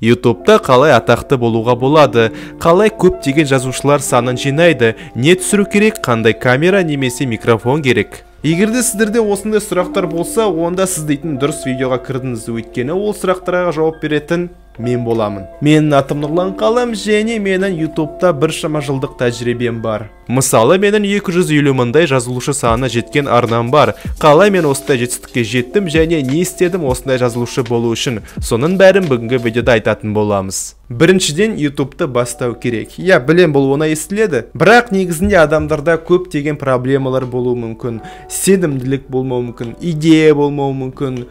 Ютубта қалай атақты болуға болады, қалай көптеген жазушылар санын жинайды, не түсіру керек, қандай камера немесе микрофон керек. Егер де сіздерде осындай сұрақтар болса, онда сіз дейтін дұрыс видеоға кірдіңіз, өйткені ол сұрақтарға жауап беретін мен боламын. Менің атым Нұрлан Қалым және менің Ютубта біршама жылдық тәжірибем бар. Мысалы, менің 250 мыңдай жазылушы саны жеткен арнам бар. Қалай мен осындай жетістікке жеттім және не істедім осындай жазылушы болу үшін? Соның бәрін бүгінгі видеода айтатын боламыз. Біріншіден, Ютубты бастау керек. Иә, білем, бұл оңай естіледі. Бірақ негізінде адамдарда көптеген проблемалар болуы мүмкін. Сенімділік болмауы мүмкін, идея болмауы мүмкін,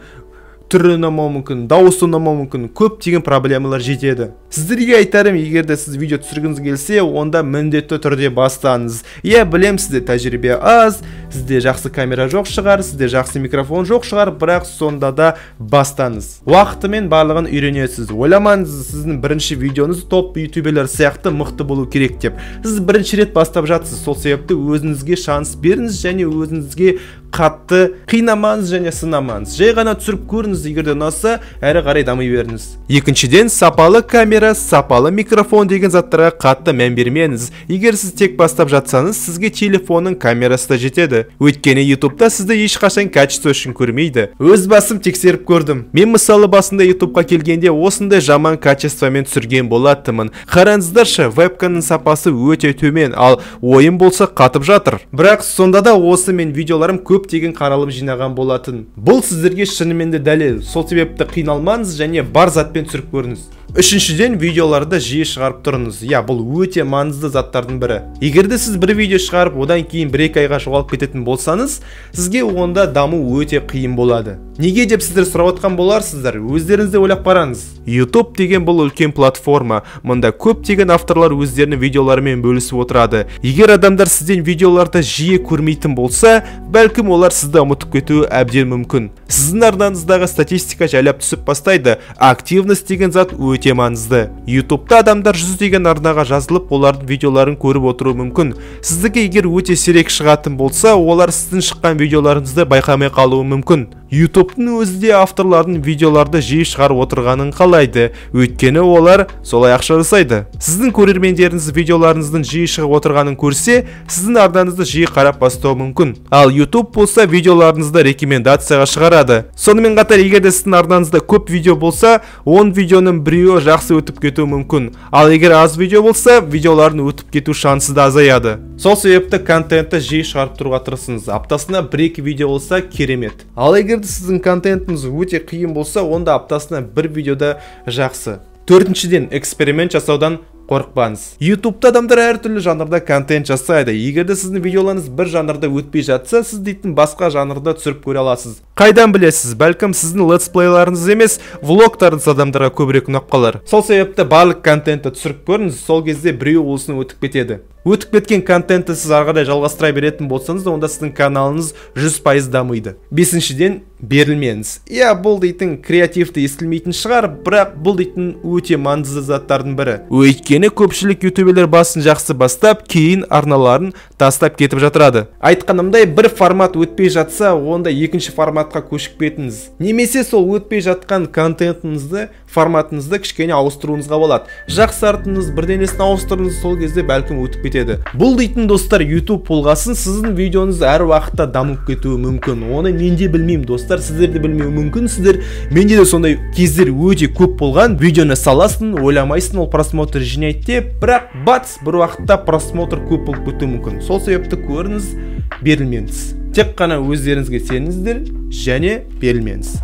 түрі ұнамауы мүмкін, дауысы ұнамауы мүмкін, көптеген проблемалар жетеді. Сіздерге айтарым, егер де сіз видео түсіргіңіз келсе, онда міндетті түрде бастаңыз. Иә, білем, сізде тәжірибе аз, сізде жақсы камера жоқ шығар, сізде жақсы микрофон жоқ шығар, бірақ сонда да бастаңыз. Уақытымен барлығын үйренесіз. Ойламаңыз, сіздің бірінші видеоңыз топ ютуберлер сияқты мықты болу керек деп. Сіз бірінші рет бастап жатсыз, сол себепті өзіңізге шанс беріңіз және өзіңізге қатты қинамаңыз және сынамаңыз. Жай ғана түсіріп көріңіз, егер де ұнаса, әрі қарай дами беріңіз. Екіншіден, сапалы камера, сапалы микрофон деген заттарға қатты мән бермеңіз. Егер сіз тек бастап жатсаңыз, сізге телефонның камерасы да жетеді. Өйткені Ютубта сізді ешқашан качество үшін көрмейді. Өз басым тексеріп көрдім. Мен мысалы басында Ютубқа келгенде осындай жаман качествомен түсірген болатынмын. Қараңыздаршы, вебканың сапасы өте төмен, ал ойын болса қатып жатыр. Бірақ сонда да осы мен видеоларым көптеген қаралым жинаған болатын. Бұл сіздерге шынымен де дәлел. Сол себепті қиналмаңыз және бар затпен түсіріп көріңіз. Үшіншіден, видеоларды жиі шығарып тұрыңыз. Иә, бұл өте маңызды заттардың бірі. Егер де сіз бір видео шығарып, одан кейін 1-2 айға жоғалып кететін болсаңыз, сізге онда даму өте қиын болады. Неге деп сіздер сұрап отқан боларсыздар, өздеріңіз де ойлап қараңыз. YouTube деген бұл үлкен платформа. Мұнда көптеген авторлар өздерінің видеоларымен бөлісіп отырады. Егер адамдар сізден видеоларды жиі көрмейтін болса, бәлкім олар сізді ұмытып кетуі әбден мүмкін. Сіздің арнаңыздағы статистика жайлап түсіп бастайды. Активность деген зат өте маңызды. Ютубта адамдар жүздеген арнаға жазылып, олардың видеоларын көріп отыруы мүмкін. Сіздікі егер өте сирек шығатын болса, олар сіздің шыққан видеоларыңызды байқамай қалуы мүмкін. Ютубтың өзі де авторлардың видеоларды жиі шығарып отырғанын қалайды, өйткені олар солай ақша жасайды. Сіздің көрермендеріңіз видеоларыңыздың жиі шығып отырғанын көрсе, сіздің арнаңызды жиі қарап бастауы мүмкін. Ал Ютуб болса, видеоларыңызды рекомендацияға шығарады. Сонымен қатар, егер де сіздің арнаңызда көп видео болса, 10 видеоның біреуі жақсы өтіп кетуі мүмкін. Ал егер аз видео болса, видеолардың өтіп кету шансы да азаяды. Сол себепті контентті жиі шығарып тұруға тырысыңыз. Аптасына 1-2 видео болса керемет. Ал егер сіздің контентіңіз өте қиын болса, онда аптасына бір видеода жақсы. Төртіншіден, эксперимент жасаудан қорықпаңыз. Ютубта адамдар әртүрлі жанрда контент жасайды. Егер де сіздің видеоларыңыз бір жанрда өтпей жатса, сіз дейтін басқа жанрда түсіріп көре аласыз. Қайдан білесіз, бәлкім сіздің летсплейларыңыз емес, влогтарыңыз адамдарға көбірек ұнап қалар. Сол себепті барлық контентті түсіріп көріңіз, сол кезде біреу осыны өтіп кетеді. Өтіп кеткен контентті сіз ары қарай жалғастыра беретін болсаңыз, онда сіздің каналыңыз 100% дамиды. Бесіншіден, берілмеңіз. Иә, бұл дейтін креативті естілмейтін шығар, бірақ бұл дейтін өте маңызды заттардың бірі. Өйткені көпшілік ютуберлер басын жақсы бастап, кейін арналарын тастап кетіп жатырады. Айтқанымдай, бір формат өтпей жатса, онда екінші форматқа көшіп кетіңіз. Немесе сол өтпей жатқан контентіңізді, форматыңызды кішкене ауыстыруыңызға болады. Жақсартыңыз, бірдеңесін ауыстырыңыз, сол кезде бәлкім өтіп кетеді. Бұл дейтін достар, YouTube болғасын сіздің видеоңыз әр уақытта дамып кетуі мүмкін. Оны мен де білмеймін достар, сіздер де білмеуі мүмкінсіздер. Менде де сондай кездер өте көп болған. Видеоны саласың, ойламайсың, ол просмотр жинайды деп, бірақ бац, бір уақытта просмотр көп болып кетуі мүмкін. Сол себепті көріңіз, берілмеңіз. Тек қана өздеріңізге сеніңіздер және берілмеңіз.